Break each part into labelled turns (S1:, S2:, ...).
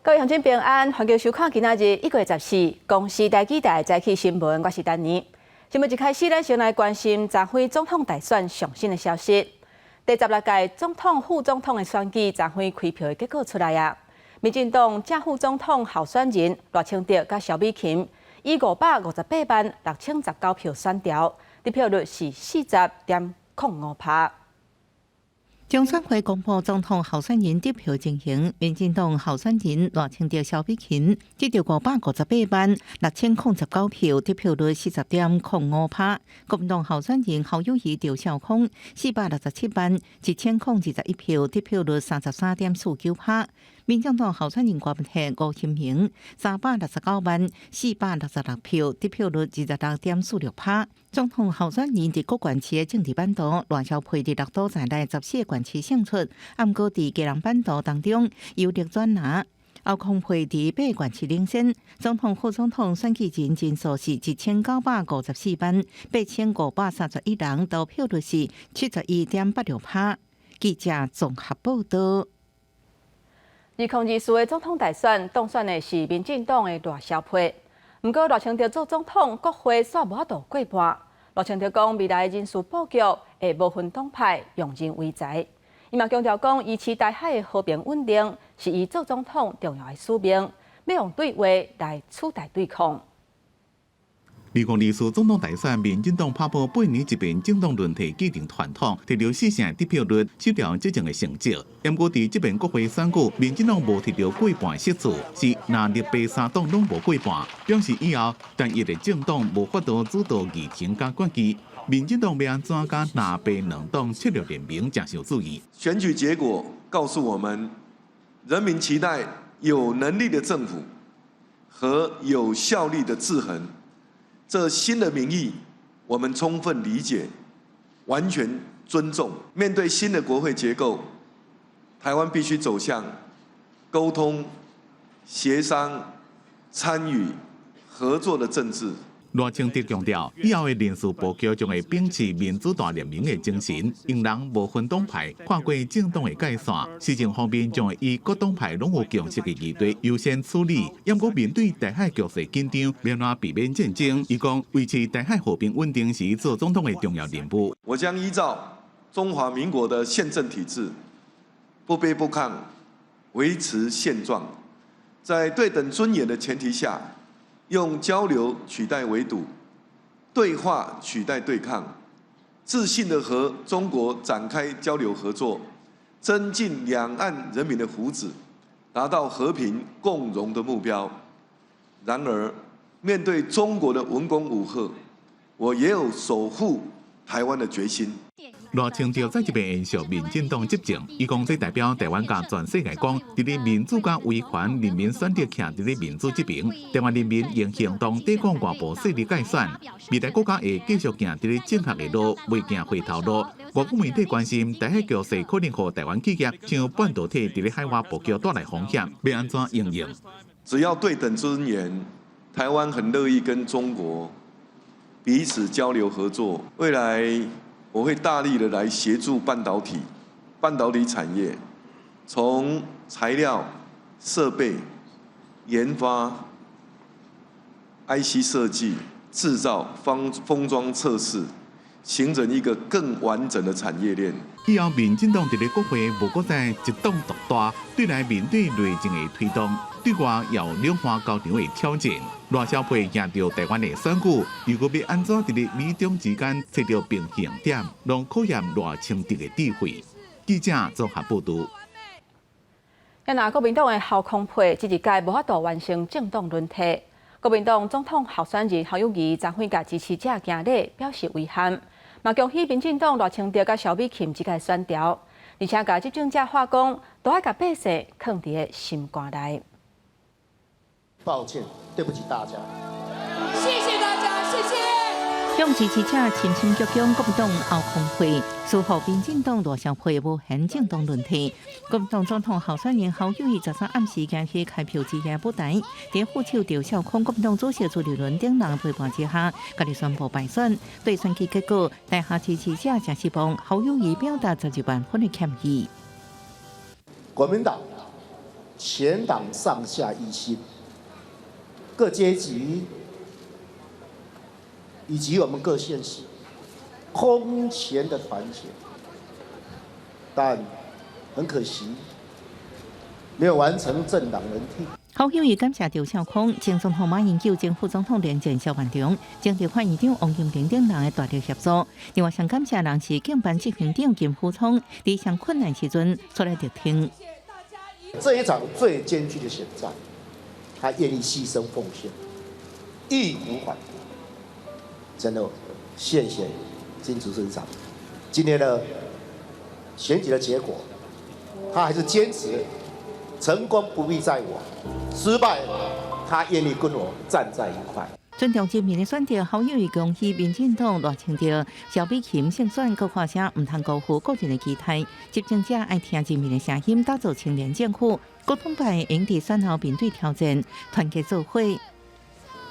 S1: 各位鄉親平安，歡迎收看今仔日1月14公視台語台早起新聞，我是丹妮。新聞一開始，咱先來關心昨昏總統大選上新的消息。第16屆總統、副總統的選舉，昨昏開票的結果出來啊！民進黨正副總統候選人賴清德佮蕭美琴以558萬6019票選牢，得票率是40.05%。
S2: 中選會公布總統候選人得票情形，民進黨候選人賴清德、蕭美琴得著558萬6019票，得票率40.05%。國民黨候選人侯友宜、趙少康467萬1021票，得票率33.49%。民眾黨候選人郭文吳欣盈369萬466票，得票率26.46%。總統候選人佇各縣市的政治版圖，賴蕭配佇六都在內14個縣市勝出，毋過佇基隆版圖當中由力轉拿，侯康配佇八個縣市領先。總統、副總統選舉人人數是1954萬8531人，投票率是71.86%。記者綜合報道。
S1: 2024的總統大選當選的是民進黨的賴蕭配，毋過賴清德做總統，國會煞無法度過半。賴清德講未來人事布局會無分黨派，用人唯才。伊嘛強調講，維持台海的和平穩定是伊做總統重要的使命，欲用對話來取代對抗。
S3: 2024總統大選，民進黨打破八年一變政黨輪替既定傳統，摕著四成得票率，取得執政的成績。毋過佇這遍國會選舉，民進黨無摕著過半席次，是藍綠白三黨攏無過半，表示以後單一的政黨無法度主導議程佮決議。民進黨欲按怎佮藍白兩黨策略聯盟，誠受注意。
S4: 選舉結果告訴我們，人民期待有能力的政府和有效力的制衡。這新的民意，我們充分理解，完全尊重。面對新的國會結構，台灣必須走向溝通、協商、參與、合作的政治。
S3: 賴清德強調，以後的人事布局將會秉持民主大聯盟的精神，用人無分黨派，跨過政黨的界線。施政方面將會以各黨派攏有共識的議題優先處理。毋過面對台海局勢緊張，欲按怎避免戰爭？伊講維持台海和平穩定是做總統的重要任務。
S4: 我將依照中華民國的憲政體制，不卑不亢，維持現狀，在對等尊嚴的前提下，用交流取代圍堵，對話取代對抗，自信的和中國展開交流合作，增進兩岸人民的福祉，達到和平共榮的目標。然而，面對中國的文攻武嚇，我也有守護台灣的決心。
S3: 賴清德再一遍延續民進黨執政，伊講這代表台灣佮全世界講，佇咧民主佮維權，人民選擇徛佇咧民主這邊，台灣人民用行動對抗外部勢力改選，未來國家會繼續行佇咧正確的路，袂行回頭路。外國媒體關心台海局勢可能予台灣企業像半導體佇咧海外布局帶來風險，欲按怎因應？
S4: 只要對等尊嚴，台灣很樂意跟中國彼此交流合作。未來我會大力的來協助半導體產業，從材料、設備、研發、IC 設計、製造、封裝測試，形成一個更完整的產業鏈。
S3: 以後民進黨佇咧國會無閣再一黨獨大，對內面對內政的推動，對外有兩岸交流的挑戰。賴蕭配贏著台灣的選舉，如果欲按怎佇咧美中之間揣著平衡點，攏考驗賴清德的智慧。記者綜合報導。
S1: 若國民黨的侯康配這一屆無法度完成政黨輪替，國民黨總統候選人侯友宜昨昏共支持者行禮，表示遺憾，嘛恭喜民進黨賴清德佮蕭美琴這屆選牢，而且共執政者喊講，都愛共百姓囥佇咧心肝內。
S5: 抱歉，對不起大家。
S6: 謝謝大家，謝謝。
S2: 向支持者深深鞠躬，國民黨侯康配，輸予民進黨賴蕭配無緣政黨輪替。國民黨總統候選人侯友宜13暗時行去開票之夜舞台，佇副手趙少康、國民黨主席朱立倫等人陪伴之下，家己宣布敗選。對選舉結果，台下支持者誠失望，侯友宜表達12萬分的歉意。
S5: 國民黨全黨上下一心，各階級以及我們各縣市空前的團結，但很可惜，沒有完成政黨輪替。
S2: 侯友宜感謝張孝康、前總統馬英九、前副總統連戰、蕭萬長、前立法院長王金平等人的大力協助。另外，上感謝人是競辦執行長金溥聰，佇上困難時陣出來力挺。
S5: 這一場最艱巨的選戰，他願意犧牲奉獻，義無反顧。真的，謝謝金執行長。今天的選舉的結果，他還是堅持。成功不必在我，失敗他願意跟我站在一塊。
S2: 尊重人民的選擇，侯友宜恭喜民進黨賴清德、蕭美琴勝選，閣發聲毋通辜負個人的期待。執政者愛聽人民的聲音，打造清廉政府。國統派應佇選後面對挑戰，團結做伙。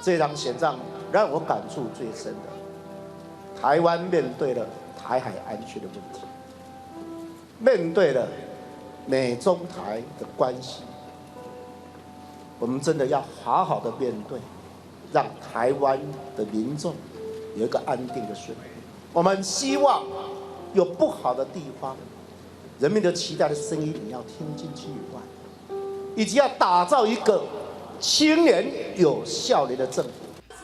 S5: 這場選戰讓我感觸最深的，台灣面對了台海安全的問題，面對了美中台的關係，我們真的要好好的面對，讓台灣的民眾有一個安定的生活。我們希望有不好的地方，人民的期待的聲音你要聽進去以外，以及要打造一個清廉有效率的政府。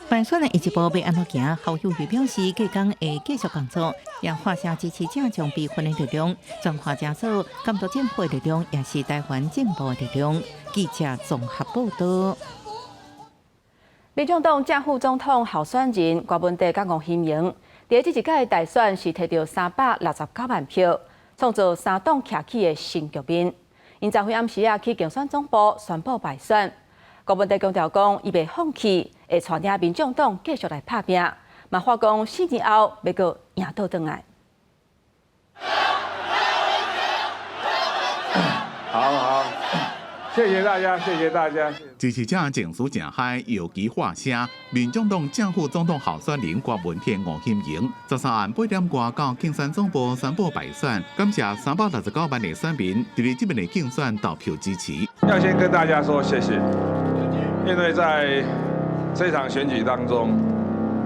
S2: 敗選的下一步欲按怎行？侯友宜表示，隔工會繼續工作，也發聲支持者將備份的力量，轉化成做監督政府的力量，也是台灣進步的力量。記者綜合報道。
S1: 民進黨正副總統候選人郭文帝佮吳欣盈，佇這一屆大選是提著369萬票，創造三黨徛起的新局面。𪜶昨昏暗時仔去競選總部宣布敗選。郭文帝強調講，伊袂放棄，會帶領民眾黨繼續來拍拚。嘛話講4年後欲閣贏倒轉來。
S7: 好好，謝謝大家，謝謝大家。
S3: 支持者情緒誠 high，搖旗喊聲。民眾黨正副總統候選人郭文天、吳欣盈，13暗8點外到競選總部宣布敗選，感謝369萬的選民佇咧這擺的競選投票支持。
S7: 要先跟大家說謝謝，因為在這場選舉當中，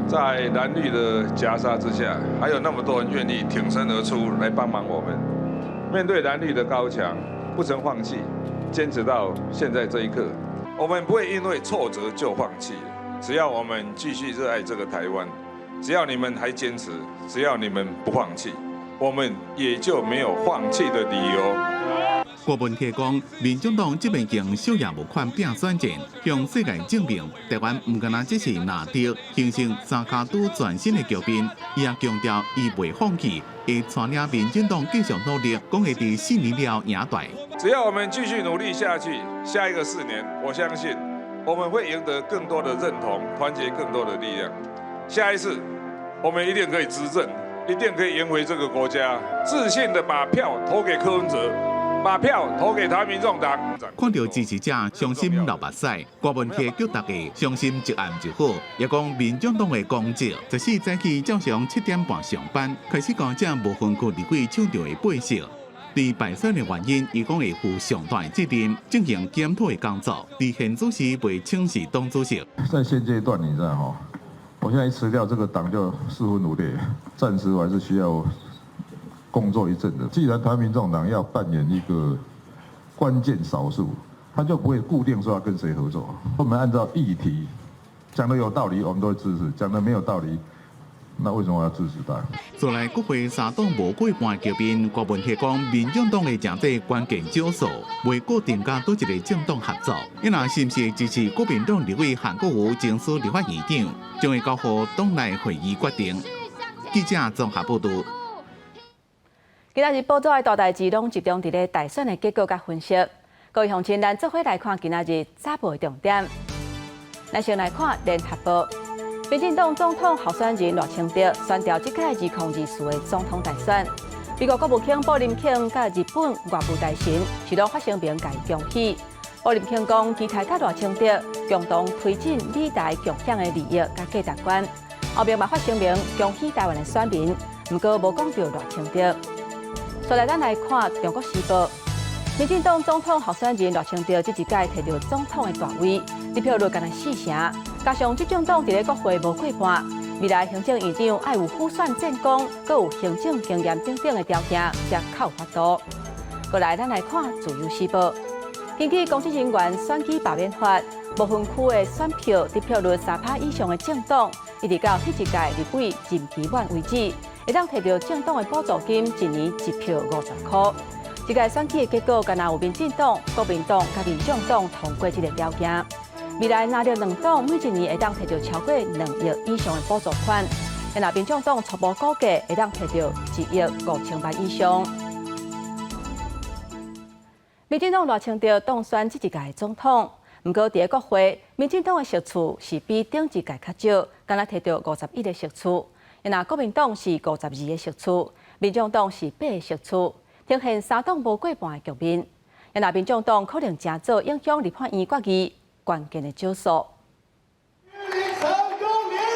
S7: 在藍綠的夾殺之下，還有那麼多人願意挺身而出來幫忙我們。面對藍綠的高牆，不曾放棄，堅持到現在這一刻。我們不會因為挫折就放棄，只要我們繼續熱愛這個台灣，只要你們還堅持，只要你們不放棄，我們也就沒有放棄的理由。
S3: 郭文鐵講，民進黨這擺經小也無款拼選戰，向世界證明台灣毋干焦只是藍綠形成三跤拄全新的局面。伊也強調，伊袂放棄，會帶領民進黨繼續努力，講會佇4年了贏大。
S7: 只要我們繼續努力下去，下一個4年，我相信我們會贏得更多的認同，團結更多的力量。下一次，我們一定可以執政，一定可以贏回這個國家。自信的把票投給柯文哲，把票投給台民眾黨。
S3: 看著支持者傷心流目屎，郭文鐵叫大家相信一案就好。也講民進黨的功績，14早起照常7點半上班，開始講這無分區立委手中的背色。對敗選的原因，伊講會負上大的責任，進行檢討的工作。佇現主時袂請辭黨主席。
S8: 在現階段，你知道吼，我現在一辭掉這個黨就四分五裂，暫時我還是需要工作一陣子。既然台民眾黨要扮演一個關鍵少數，他就不會固定說要跟誰合作。我們按照議題講得有道理，我們都會支持；講得沒有道理，那為什麼我要支持他？
S3: 再來國會三黨無過半局面，郭文鐵講，民進黨會誠濟關鍵少數，袂固定佮佗一個政黨合作。伊若是毋是支持國民黨立委韓國瑜爭取立法院長，將會交予黨內會議決定。記者綜合報道。
S1: 今仔日報紙的大代誌攏集中佇咧大選的結果佮分析。各位鄉親，咱做伙來看今仔日早報的重點。咱先來看聯合報，民進黨總統候選人賴清德宣調這屆2024的總統大選。美國國務卿布林肯佮日本外務大臣是攏發聲明共伊恭喜。布林肯講，期待佮賴清德共同推進美台共享的利益佮價值觀。後面嘛發聲明恭喜台灣的選民，毋過無講著賴清德。再來，咱來看《中國時報》。民進黨總統候選人賴清德這一屆摕著總統的大位，得票率干焦四成，加上執政黨佇咧國會無過半，未來行政院長愛有輔選戰功，閣有行政經驗等等的條件，才較有法度。過來，咱來看《自由時報》。根據公職人員選舉罷免法，無分區的選票得票率3趴以上的政黨，一直到彼一屆立委任期滿為止，會當摕著政黨的補助金，一年一票50箍。這屆選舉的結果，干焦有民進黨、國民黨佮民眾黨通過這个條件。未來藍綠兩黨每一年會當摕著超過2億以上的補助款，若民眾黨初步估計會當摕著1億5000萬以上。民進黨賴清德當選這一屆總統，毋過佇咧國會，民進黨的席次是比頂一屆較少，干焦摕著51個席次。若國民黨是52個席次，民眾黨是八個席次，呈現三黨無過半的局面。若民眾黨可能誠早影響立法院決議關鍵的少數。
S9: 成功連任。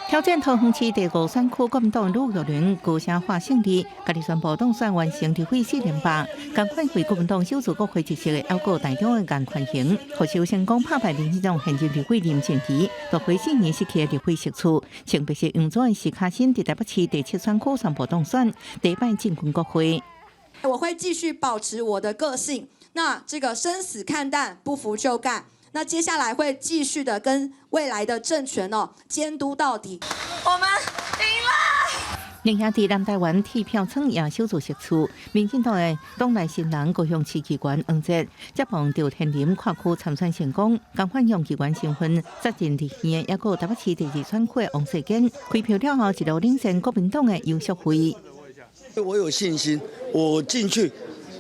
S2: 挑戰桃園市第五選區國民黨呂玉玲高聲喊勝利，家己宣布當選完成立委四連霸，仝款為國民黨守住國會一席的猶閣台中的顏寬恆，復仇成功拍敗民進黨現任立委林靜儀，奪回4年失去的立委席次。穿白色洋裝的徐卡馨佇台北市第七選區宣布當選，第一擺進軍國會。
S10: 我會繼續保持我的個性，那這個生死看淡，不服就幹。那接下來會繼續的跟未來的政權哦監督到底。
S6: 我們贏了！
S2: 另外，佇南台灣鐵票倉也守住席次，民進黨的黨內新人高雄市議員黃捷接棒趙天麟跨區參選成功，仝款用議員身份接任立院的，猶閣台北市第二選區的王世堅，開票了後一路領先國民黨的游錫卉。
S11: 我有信心，我進去，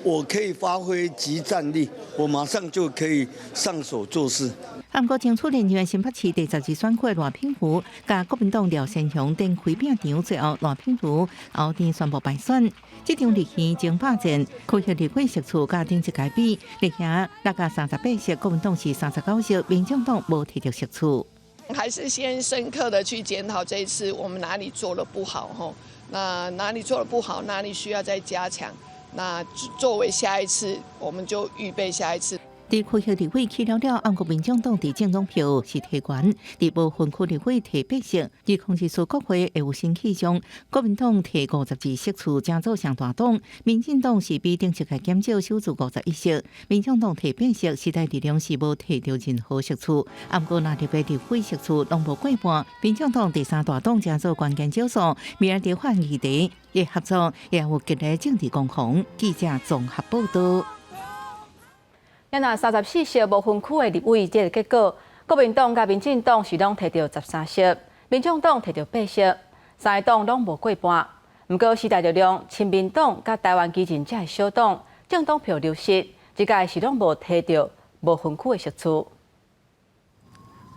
S11: 我可以發揮即戰力，我馬上就可以上手做事。
S2: 毋過爭取連任新北市第12選區的賴品妤，佮國民黨廖先雄等開拚場，最後賴品妤後天宣布敗選。這場立院爭霸戰，區域立委席次佮頂一屆比，立院638席，國民黨是39席，民進黨無摕著席次。
S12: 還是先深刻的去檢討這一次我們哪裡做得不好，吼，那哪裡做得不好，哪裡需要再加強。那作為下一次，我們就預備下一次。
S2: 佇區域立委去了了，毋過民進黨佇政黨票是提懸，佇無分區立委提八席，2024國會會有新氣象。國民黨提52席次，成做上大黨；民進黨是比頂一屆減少守住51席，民眾黨提八席，時代力量是無提著任何席次。毋過藍綠的立委席次攏無過半，民進黨第三大黨成做關鍵少數，未來佇法議題的合作也有激烈政治攻防。記者綜合報道。
S1: 若34席無分區的立委這个結果，國民黨佮民進黨是攏摕著13席，民眾黨摕著八席，三个黨攏無過半。毋過時代力量、親民黨佮台灣基進這个小黨政黨票流失，這屆是攏無摕著無分區的席次。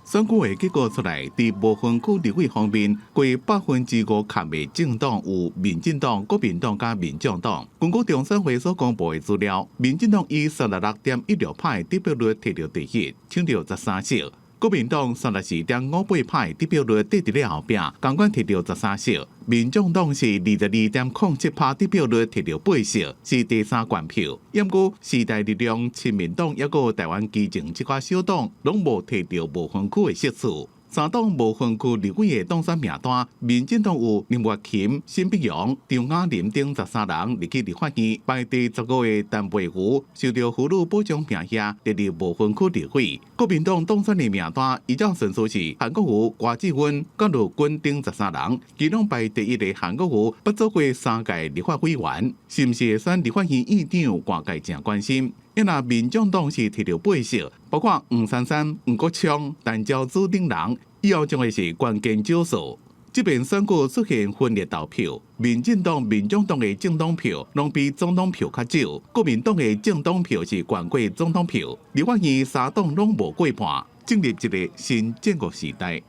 S3: 選舉的結果出來，佇無分區立委方面，過5%的政黨有民進黨、國民黨佮民眾黨。根據中選會所公布的資料，民進黨以36.16趴得票率摕著第一，搶著13席；國民黨34.58趴得票率綴佇咧後壁，仝款摕著13席。民眾黨是22.07趴得票率摕著八席，是第三懸票。毋過時代力量、親民黨猶閣台灣基進這寡小黨，攏無摕著無分區的席次。三黨無分區立委的當選名單，民進黨有林月琴、沈碧陽、張雅琳等13人入去立法院，排第十五个陳培瑜受著婦女保障名額，列入無分區立委。國民黨當選的名單依照順序是韓國瑜、柯志恩、郝樂君等13人，其中排第一的韓國瑜捌做過三屆立法委員，是毋是會選立法院院長？外界誠關心。因為民眾黨是摕著八席，包括黃珊珊、黃國昌、陳昭姿等人，以後將會是關鍵少數。這擺選舉出現分裂投票，民進黨、民眾黨的政黨票攏比總統票較少，國民黨的政黨票是懸過總統票。立法院三黨攏無過半，進入一个新戰國時代。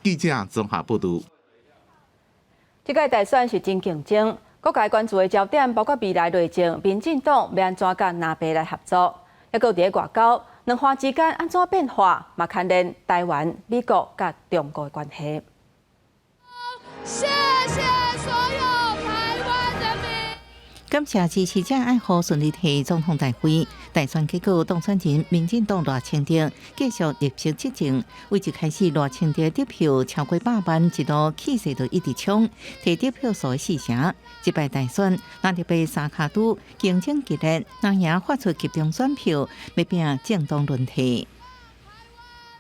S3: 記者綜合報導。
S1: 這屆大選是真競爭。各界關注的焦點包括未來內政，民進黨欲按怎佮藍白來合作，猶閣佇咧外交，兩岸之間按怎變化，嘛牽連台灣、美國佮中國的關係。
S6: 謝謝所有台灣人民。
S2: 感謝支持者愛護順利提總統大位。大選結果，當選人民進黨賴清德繼續入席執政。為一開始賴清德得票超過100萬，一路氣勢就一直衝，提得票數四成。這擺大選，若特別三跤拄競爭激烈，若贏發出集中選票，欲拼政黨輪替。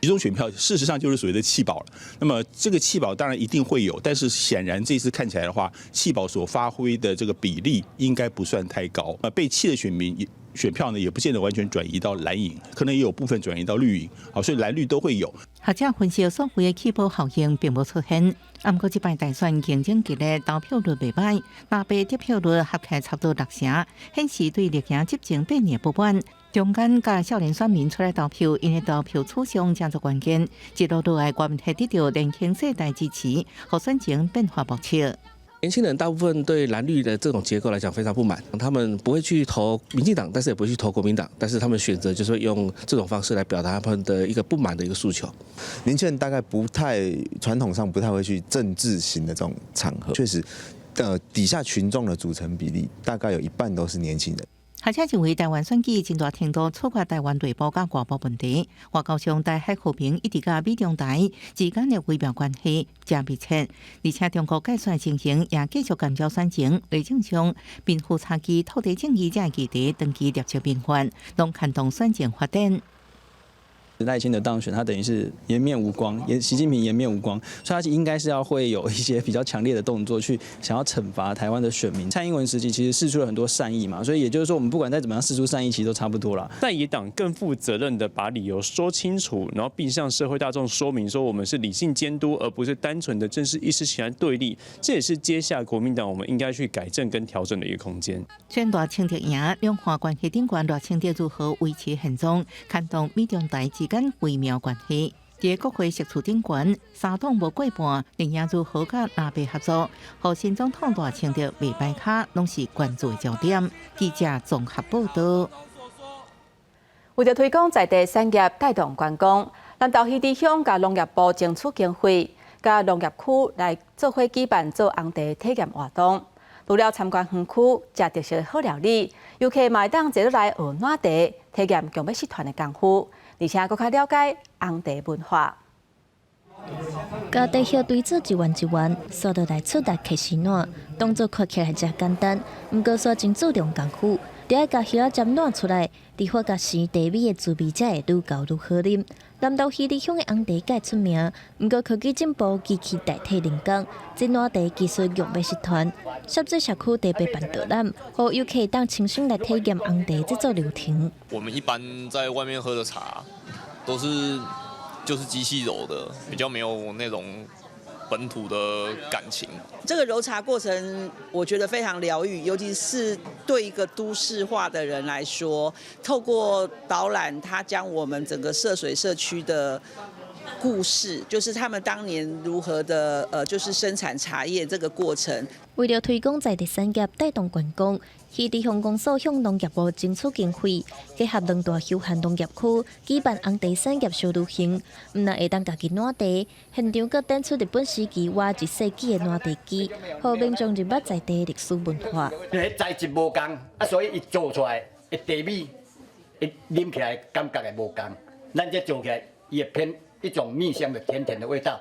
S13: 集中選票事實上就是所謂的棄保了。那麼這個棄保當然一定會有，但是顯然這次看起來的話，棄保所發揮的這個比例應該不算太高。被棄的選民選票呢，也不見得完全轉移到藍營，可能也有部分轉移到綠營。好，所以藍綠都會有。
S2: 學者分析，所謂的棄保效應並無出現。毋過這擺大選競爭激烈，投票率袂䆀，藍白得票率合起來差不多六成，顯示對綠營執政變不滿。中間佮少年選民出來投票，𪜶的投票取向誠做關鍵。一路落來，關係得著年輕世代支持，予選情變化莫測。
S14: 年輕人大部分對藍綠的這種結構來講非常不滿，他們不會去投民進黨，但是也不會去投國民黨，但是他們選擇就是用這種方式來表達他們的一個不滿的一個訴求。
S15: 年輕人大概不太傳統上不太會去政治型的這種場合，確實，底下群眾的組成比例大概有一半都是年輕人。
S2: 學者認為，台灣選舉真大程度取決台灣內部佮外部問題。外交上，台海和平一直佮美中台之間的微妙關係誠密切，而且中國蓋選情形也繼續干擾選情。內政上，貧富差距、土地爭議這議題長期累積民怨，攏牽動選情發展。
S16: 賴清德當選，他等於是顏面無光，習近平顏面無光，所以他應該是要會有一些比較強烈的動作，去想要懲罰台灣的選民。蔡英文時期其實釋出了很多善意嘛，所以也就是說，我們不管再怎麼樣釋出善意，其實都差不多了。
S17: 在野黨更負責任的把理由說清楚，然後並向社會大眾說明說，我們是理性監督，而不是單純的政治意識形態對立。這也是接下國民黨我們應該去改正跟調整的一個空間。
S2: 選賴清德贏，兩岸關係頂懸，賴清德如何維持現狀，牽動美中台之間微妙關係。佇國會席次頂懸，三黨無過半，綠營如何佮藍白合作，予新總統賴清德袂擺跤，攏是關注的焦點。記者綜合報道。
S1: 為著推廣在地產業，帶動觀光，南投魚池鄉佮農業部爭取經費，佮農業區來做伙舉辦做紅茶體驗活動。除了參觀園區、食特色好料理，遊客嘛會當坐落來學撋茶，體驗強欲失傳的功夫，而且閣較了解紅茶文化。
S18: 共茶葉堆做一圓一圓，紲落來出力開始撋，動作看起來誠簡單，毋過煞真注重功夫，著愛共葉仔針撋出來，佇發酵時茶米的滋味才會愈厚愈好啉。南投魚池鄉的紅茶蓋出名，毋過科技進步，機器代替人工，這撋茶技術欲欲失傳。澀水社區特別辦導覽，予遊客會當親身來體驗紅茶製作流程。
S19: 我們一般在外面喝的茶，都是就是機器揉的，比較沒有那種本土的感情。
S20: 這個揉茶過程，我覺得非常療癒，尤其是對一個都市化的人來說，透過導覽，他將我們整個澀水社區的故事，就是他們當年如何的，就是生產茶葉這個過程。
S18: 為著推廣在地產業，帶動觀光，魚池鄉公所向農業部爭取經費，結合兩大休閒農業區，舉辦紅茶產業小旅行。毋但會當家己撋茶，現場閣展出日本時期倚一世紀的撋茶機，予民眾認捌在地歷史文化。
S21: 因為材質無仝，啊，所以伊做出來的茶米，伊啉起來感覺會無仝。咱這做起來，伊會偏一種蜜香的甜甜的味道。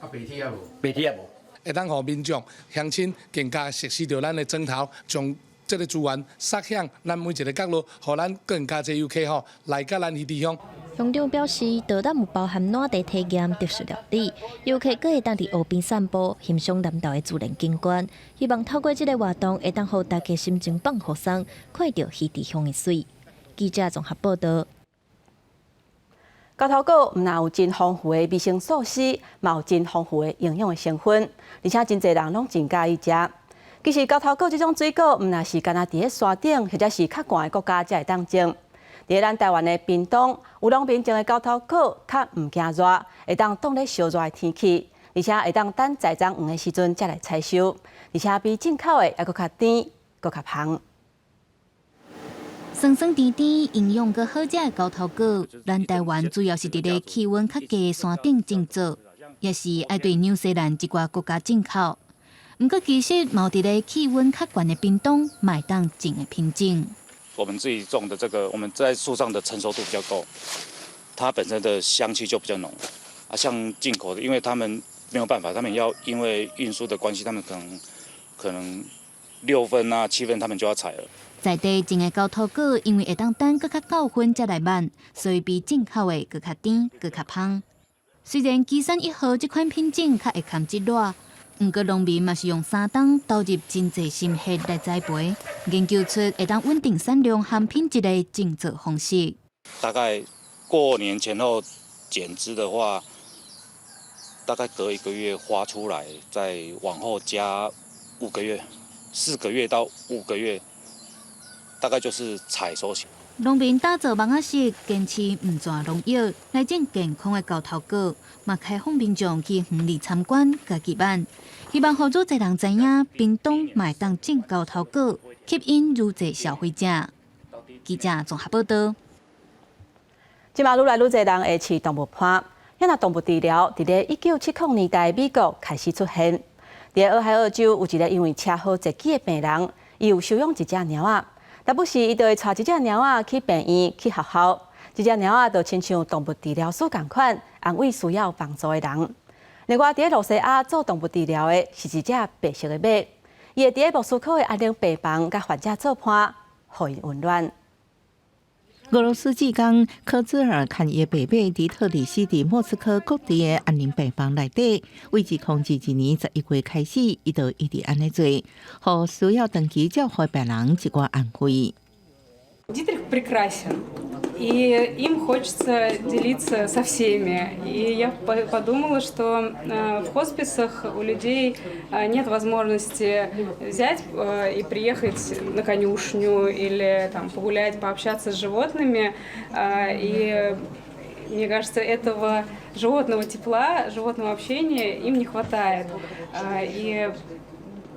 S22: 啊，白鐵也無，
S21: 白鐵也無。
S22: 會當予民眾鄉親更加熟悉著咱的磚頭，將這个資源撒向咱每一个角落，予咱更加濟遊客吼來佮咱魚池鄉。
S18: 鄉長表示，導覽有包含撋茶體驗、特色料理，遊客閣會當佇湖邊散步，欣賞南投的自然景觀。希望透過這个活動，會當予大家心情放予鬆，看著魚池鄉的媠。記者綜合報道。
S1: 猴頭果毋但有真豐富的維生素 C，嘛有真豐富的營養的成分，而且真濟人攏真佮意食。其實猴頭果這種水果，毋但是干焦佇咧山頂或者是較寒的國家才會當種。佇咧咱台灣的屏東，有農民種的猴頭果較毋驚熱，會當擋咧燒熱的天氣，而且會當等栽種黃的時陣才來採收，而且比進口的猶閣較甜，閣較芳。
S23: 酸酸甜甜、營養閣好食的猴頭果，咱台灣主要是佇咧氣溫較低的山頂種植，也是愛對紐西蘭這寡國家進口。毋過其實嘛有佇咧氣溫較懸的屏東，嘛會當種的品種。
S4: 我們自己種的這個，我們在樹上的成熟度比較高，它本身的香氣就比較濃。啊，像進口的，因為他們沒有辦法，他們要因為運輸的關係，他們可能6分啊7分，他們就要採了。
S23: 在地種的猴頭果，因為會當等閣較夠分才來挽，所以比進口的閣較甜、閣較芳。雖然旗山一號這款品種較會堪這熱，毋過農民嘛是用3冬投入真濟心血來栽培，研究出會當穩定產量和品質的種植方式。
S4: 大概過年前後剪枝的話，大概隔一個月花出來，再往後加5個月，4個月到5個月，大概就是採收期。
S23: 農民打造網仔室，堅持毋攢農藥來種健康的猴頭果，嘛開放民眾去園裡參觀、家己挽，希望予愈濟人知影，屏東嘛會當種猴頭果，吸引愈濟消費者。記者綜合報道。
S1: 這馬愈來愈濟人會飼動物伴，遐若動物治療，佇咧1970年代美國開始出現。佇俄亥俄州有一个因為車禍截肢的病人，伊有收養一隻貓仔，但不時伊就會帶這隻貓仔去病院、去學校。這隻貓仔就親像動物治療師仝款，安慰需要幫助的人。另外，佇咧露西亞做動物治療的是一隻白色的馬，伊會佇咧莫斯科的安寧病房佮患者做伴，予𪜶溫暖。
S2: 俄羅斯志工科茲爾牽伊的白馬迪特里斯佇莫斯科各地的安寧病房內底，為2022年11月開始，伊就一直按呢做，予需要長期照護病人一寡安慰。
S5: Дитрих прекрасен, и им хочется делиться со всеми. И я подумала, что в хосписах у людей нет возможности взять и приехать на конюшню или там, погулять, пообщаться с животными. И мне кажется, этого животного тепла, животного общения им не хватает. И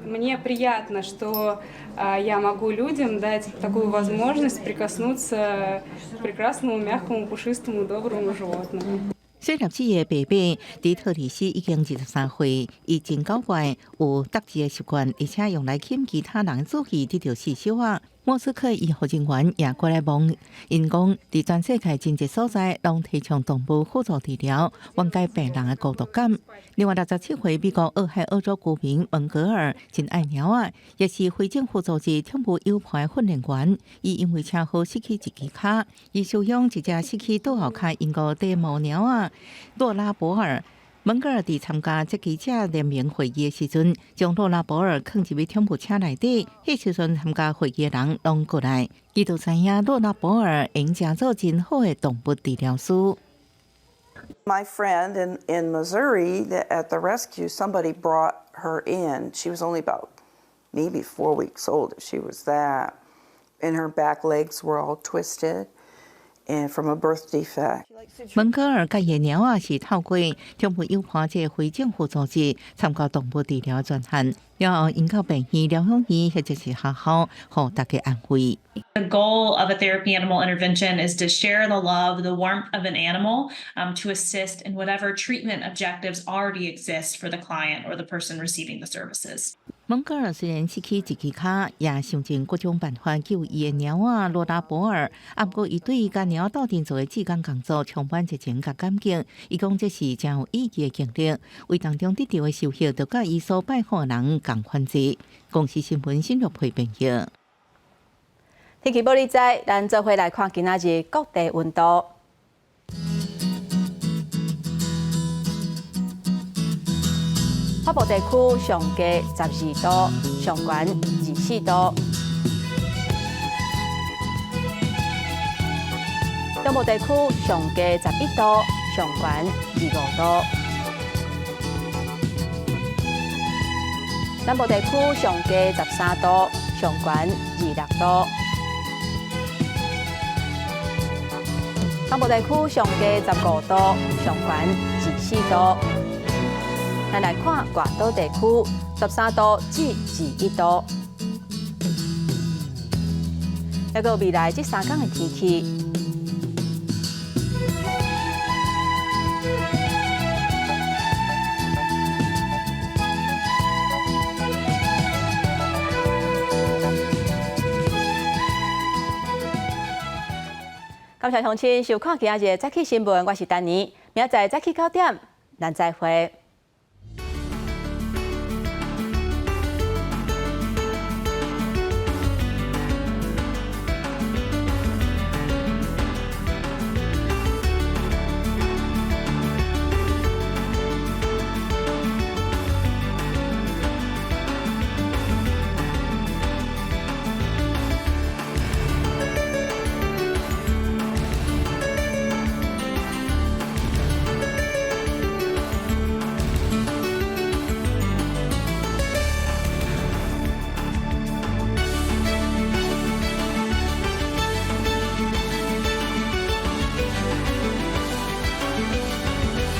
S5: мне приятно, что я могу людям дать такую возможность прикоснуться к прекрасному, мягкому, пушистому, доброму животному.
S2: 細粒子的白馬迪特里斯已經23歲，伊真古怪，有特殊的習慣，而且用來吸引其他人注意，得著四手仔。莫斯科醫護人員也過來問，𪜶講佇全世界真濟所在，攏提倡動物輔助治療，緩解病人的孤獨感。另外，67歲美國俄亥俄州居民蒙格爾真愛貓仔，也是非政府組織寵物友伴訓練員。伊因為車禍失去一支跤，伊收養一隻失去倒後跤英國短毛貓仔洛拉博爾。蒙格爾佇參加設計者聯盟會議的時陣，將洛拉博爾囥入去寵物車內底。彼時陣參加會議的人攏過來，伊就知影洛拉博爾會成做真好的動物治療師。
S7: My friend in Missouri at the rescue, somebody brought her in. She was only about maybe 4 weeks old, if she was that. And her back legs were all twisted and from a birth defect.
S2: 蒙格爾佮伊的貓仔是透過寵物友伴這個非政府組織參加動物治療專項，然後𪜶到病院、療養院或者是學校，予大家安慰。
S24: The goal of a therapy animal intervention is to share the love, the warmth of an animal, to assist in whatever treatment objectives already exist for the client or the person receiving the services.
S2: 蒙格爾雖然失去一支跤，也想盡各種辦法救伊的貓仔羅拉博爾。啊，毋過伊對佮貓鬥陣做的志工工作充滿熱情佮感激。伊講這是誠有意義的經歷，為當中得著的收穫，就佮伊所拜訪的人仝款濟。公視新聞新錄配編譯。
S1: 天氣報你知，咱做伙來看今仔日各地溫度。北部地區上低12度，上懸24度；中部地區上低11度，上懸25度；南部地區上低13度，上懸26度；東部地區上低15度，上懸24度。咱來看外島地區，13度至21度。抑閣未來這3工的天氣。感謝鄉親收看今仔日的早起新聞，我是丹妮，明仔載早起9點，咱再會。